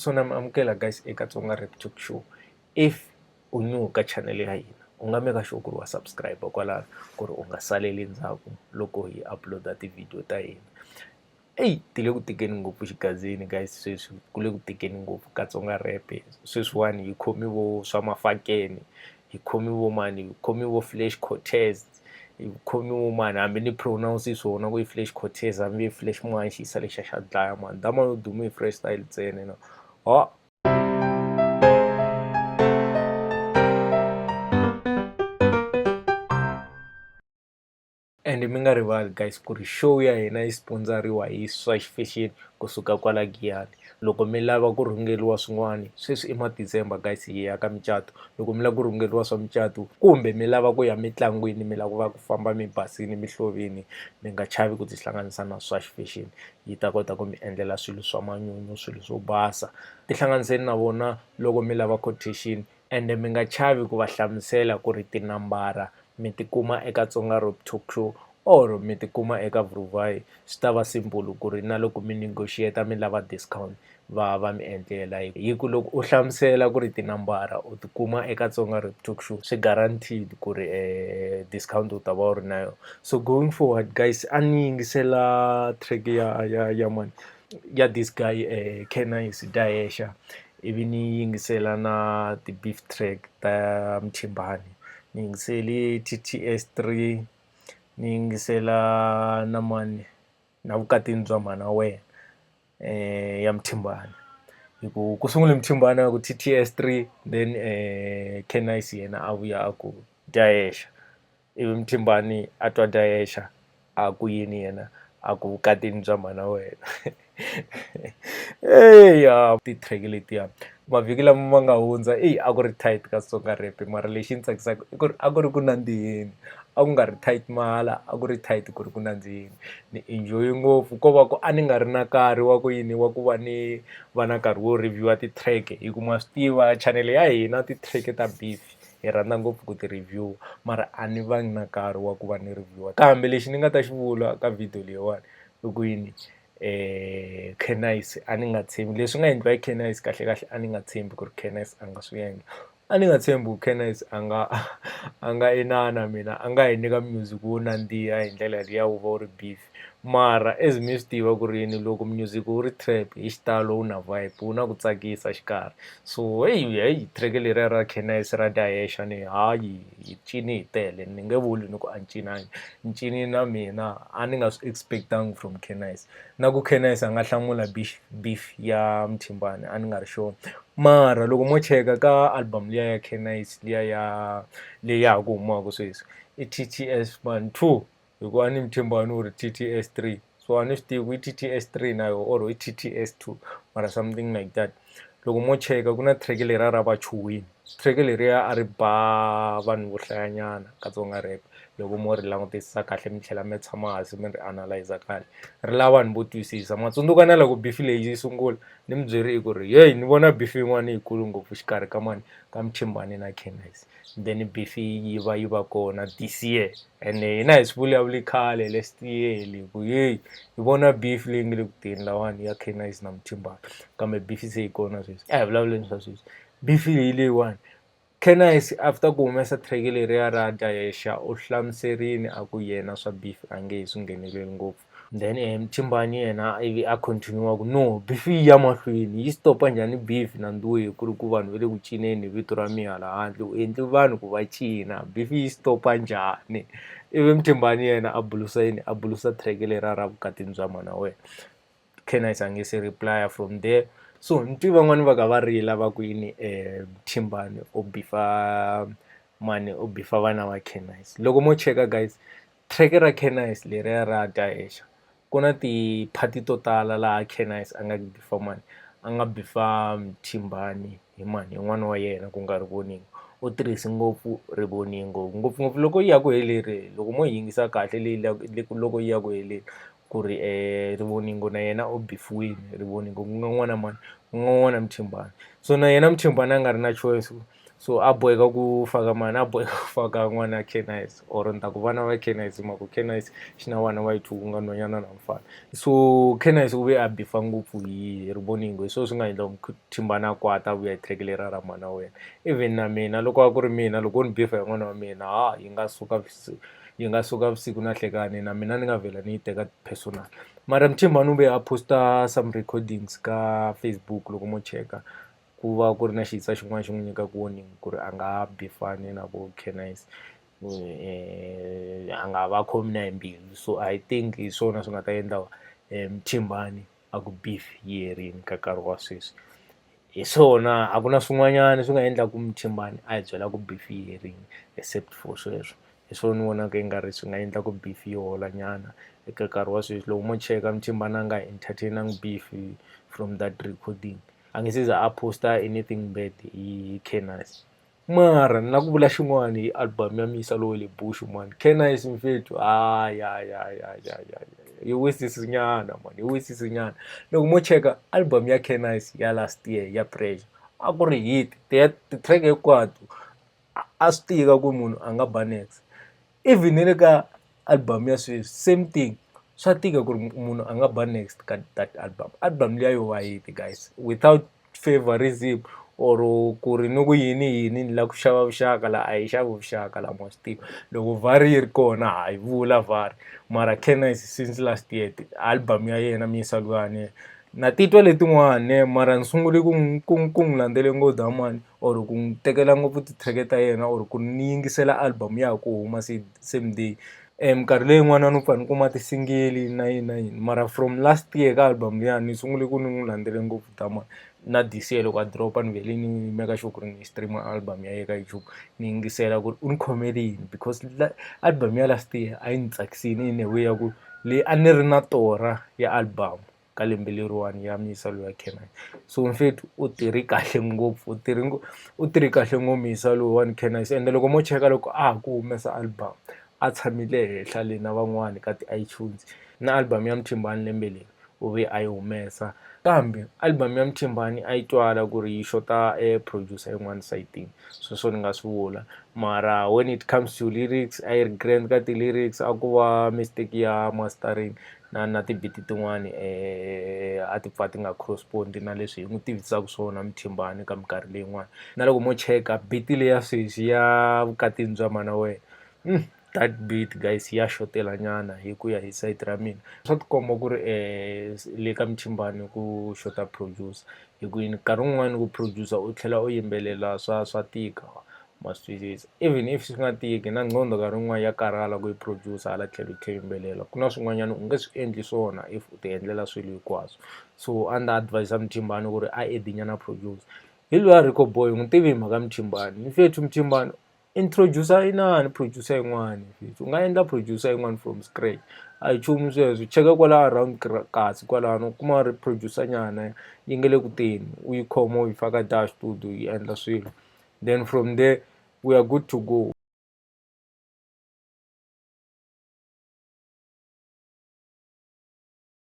So na mi amukela guys eka Tsonga Rap Talk Show. If u new ka channel ya hina u nga make sure ku ri wa subscribe kwalano ku ri u nga saleli ndzhaku loko hi upload-a ti-video ta hina. Eyi ti le ku tikeni ngopfu xigazini guys sweswi ku le ku tikeni ngopfu ka Tsonga Rap sweswiwani hi khomi vo swa mafakeni hi khomi vo mani hi khomi vo Flash Cortez hi khomi vo mani hambi ni pronounce swona ku i Flash Cortez hambi i Flash mani xiyisa lexiya xa dlaya mani dama yo dume hi freestyle ntsena na ha. And mi nga rivali guys ku ri show ya hina yi sponsor-iwa hi Swash Fashion kusuka kwala Giyani. Loko mi lava ku rhungeriwa swin'wani sweswi i ma-December guys hi ya ka micato loko mi lava ku rhungeriwa swa micato kumbe mi lava ku ya mitlangwini mi lava ku va ku famba mi basile mi hlovini mi nga chavi ku tihlanganisa na Swash Fashion yi ta kota ku mi endlela swilo swa manyunyu swilo swo basa. Tihlanganiseni na vona loko mi lava quotation ende mi nga chavi ku va hlamusela ku ri tinambara mi tikuma eka Tsonga Rap Talk Show or mi tikuma eka Vuruvhayi swi ta va simple ku ri na loko mi negotiate mi lava discount va va mi endlela hi ku loko u hlamusela ku ri tinambara u tikuma eka Tsonga Rap Talk Show swi guaranteed ku ri discount u ta va u ri na yona. So going forward guys a ni yingisela track ya ya ya mani ya this guy Canicee Dya Hexa ivi ni yingisela na ti-beef track ta Mthimbani ni yingisele T_T_S 3 ni yingisela na mani na Vukatini bya mhana wena ya Mthimbani hi ku ku sungule Mthimbani a ku T_T_S 3 then Canicee yena a vuya a ku dya hexa ivi Mthimbani a twa dya hexa a ku yini yena a ku vukatini bya mhana wena eya ti-track letiya mavhiki lama ma nga hundza eyi a ku ri tight ka Xitsonga rap mara lexi ni tsakisaka i ku ri a ku ri ku nandziheni a ku nga ri tight mahala a ku ri tight ku ri ku nandziheni ni enjoy ngopfu ko va ku a ni nga ri na nkarhi wa ku yini wa ku va ni va na nkarhi wo review ti-track hi ku ma swi tiva chanele ya hina ti-track ta beef hi rhandza ngopfu ku ti review mara a ni vangi na nkarhi wa ku va ni review kambe lexi ni nga ta xi vula ka video leyiwani i ku yini Canicee a ni nga tshembi leswi nga endliwa hi Canicee kahle kahle a ni nga tshembi ku ri Canicee a nga swi endla a ni nga tshembi ku Canicee a nga a nga inana mina a nga hi nyika music wo nandziha hi ndlela liya wu va wu ri beef mara as mi swi tiva ku ri yini loko music wu ri trap hi xitalo wu na vibe wu na ku tsakisa xikarhi so heyi heyi track leriya ra Canicee ra dya hexa ni hayi hi cini hi tele ni nge vuli ni ku a ni cinangi ni cinile na mina a ni nga swi expect-angi from Canicee na ku Canicee a nga hlamula beef beef ya Mthimbani a ni nga ri sure mara loko mo cheka ka album liya ya Canicee liya ya leyi ya ha ku humaka sweswi i T_T_S 1 2 hikuva a ni Mthimbani u ri T_T_S 3 so a ni swi tivi ku i T_T_S 3 na yoho or i T_T_S 2 mara something like that loko mo cheka ku na track leriya ra va chuhwini track leriya a ri ba vanhu vo hlayanyana ka Tsonga rap loko mo ri langutisisa kahle mi tlhela mi tshama hansi mi ri analyze kahle ri lava vanhu vo twisisa ma tsundzuka na loko beef leyi yi sungula ni mi byerile ku ri heyi ni vona beef yin'wana yikulu ngopfu xikarhi ka mani ka Mthimbani na Canicee then beef yi va yi va kona this year ene hina hi swi vulavule khale last year le ku heyi hi vona beef leyi nga le ku teni lawani ya Canicee na Mthimbani kambe beef se yi kona sweswi a hi vulavuleni swa sweswi beef hi leyiwani Canicee after ku humesa track leriya ra dya hexa u hlamuserile a ku yena swa beef a nge he swi ngheneleli ngopfu then Mthimbani yena ivi a continue ku no beef yi ya mahlweni yi stop-a njhani beef na nduhi ku ri ku vanhu va le ku cineni hi vito ra mina hala handle u endli vanhu ku va cina beef yi stop-a njhani ivi Mthimbani yena a bulusa yini a bulusa track leriya ra vukatini bya mhana wena Canicee a nge se reply from there so ni twi van'wani va ka va rila va ku yini Mthimbani u beef-a mani u beef-a vana va Canicee loko mo cheka guys track ra Canicee leriya ra dya hexa ku na ti-part to tala laha Canicee a nga beef-a mani a nga beef-a Mthimbani hi mani hi n'wana wa yena ku nga Rivoningo u tirhise ngopfu Rivoningo ngopfungopfu loko yi ya ku heleni loko mo yi yingisa kahle leyi loko yi ya ku heleni ku ri Rivoningo na yena u beef-wini Rivoningo ku nga n'wana mani ku nga n'wana Mthimbani so na yena Mthimbani a nga ri na choice So a boheka ku faka mani, a boheka ku faka n'wana Ken-Ice, or ni ta ku vana va Ken-Ice hi mhaka ku Ken-Ice xi na vana va yi two, ku nga nhwanyana na mufana. So Ken-Ice u ve a beef-a ngopfu hi Rivoningo, hi swona swi nga endla ku Mthimbani a kwata a vuya hi track leriya ra mana wa wena. Even na mina loko a ku ri mina, loko wo ni beef-a hi n'wana wa mina, ha yi nga suka vusiku na nhlekani, na mina ni nga vhela ni yi teka personal. Mara Mthimbani u vuye a post-a some recordings ka Facebook, loko mo cheka ku va ku ri na xiyisa xin'wana xi n'wi nyikaka warning ku ri a nga beef-ani na vo Ken-Ice, a nga va khomi na hi mbilu. So I think hi swona swi nga ta endla Mthimbani a ku beef yi herile ka nkarhi wa sweswi. Hi swona, a ku na swin'wanyana swi nga endlaku Mthimbani a hi byela ku beef yi herile except for sweswo. Hi swona ni vonaka i nga ri swi nga endla ku beef yi hola nyana eka nkarhi wa sweswi. Loko mo cheka, Mthimbani a nga entertain-angi beef from that recording, a nge se za a post-a anything bad hi Ken-Ice. Mara ni lava ku vula xin'wani hi album ya Miyisa lowa le Bush, man. Ken-Ice mfethu, hayi hayi hayi hayi hayi, yi wisisi nyana man, yi wisisi nyana. Loko mo cheka album ya Ken-Ice ya last year ya Pressure, a ku ri hit ti-track hinkwato, a swi tika ku munhu a nga ba next. Even na le ka album ya sweswi, same thing, swa tika ku ri munhu a nga ba next ka that album. Album liya yo va hit, guys, without favorism or ku ri ni ku yini yini, ni lava ku xava vuxaka la, a hi xavi vuxaka la, ma swi tiva. Loko VAR yi ri kona ha yi vula VAR. Mara Ken-Ice since last year, album ya yena Miyisa luyani, na titwa letin'wani ne, mara ni sungule ku n'wi landzele ngopfu damani or ku n'wi tekela ngopfu ti-track ta yena or ku ni yingisela album ya ha ku huma same day. Minkarhi leyin'wana a ni pfa ni kuma ti-single na yini na yini, mara from last year ka album liya ni sungule ku ni n'wi landzele ngopfu damani. Na this year loko a drop-a, ni vhele ni make sure ku ri ni stream album ya yena ka YouTube, ni yingisela ku ri u ni khomele yini, because album ya last year a yi ni tsakisini in a way ya ku leyi a ni ri na torha ya album ka lembe leriwani ya Miyisa lowa Ken-Ice. So mfethu u tirhe kahle ngopfu, u tirhe kahle ngopfu Miyisa lowuwani Ken-Ice. Ende loko mo cheka, loko a ha ku humesa album, a tshamile henhla le na van'wani ka ti-iTunes. Na album ya Mthimbani lembe leri u ve a yi humesa, kambe album ya Mthimbani a yi twala ku ri yi xota e producer yin'wana sayitini, sweswo ni nga swi vula. Mara when it comes to lyrics, a yi ri grand ka ti-lyrics, a ku va mistake ya mastering na ti-beat tin'wani a ti pfa ti nga correspond na leswi hi n'wi tivisaka swona Mthimbani ka minkarhi leyin'wani. Na loko mo cheka beat leya sweswi ya Vukatini bya Mana Wena, that beat, guys, ya xotela nyana hi ku ya hi sayiti ra mina. Swa tikomba ku ri le ka Mthimbani ku xota producer, hi ku yini nkarhi wun'wani ku producer u tlhela u yimbelela swa tika, ma swi twisisa. Even if swi nga tiki, na nqondo nkarhi wun'wani ya karhala ku yi producer, hala tlhelo u tlhela u yimbelela, ku na swin'wanyana u nge swi endli swona if u ti endlela swilo hinkwaswo. So a ni ta advise Mthimbani ku ri a add nyana producer. Hi luya Rico Boy, n'wi tivi hi mhaka Mthimbani, mfethu Mthimbani introduce inani producer yin'wani, mfethu u nga endla producer yin'wani from scratch, a hi nchumu sweswo. Cheka kwala around kasi kwalano u kuma ri producer nyana yi nga le ku teni, u yi khoma u yi faka studio yi endla swilo, then from there we are good to go.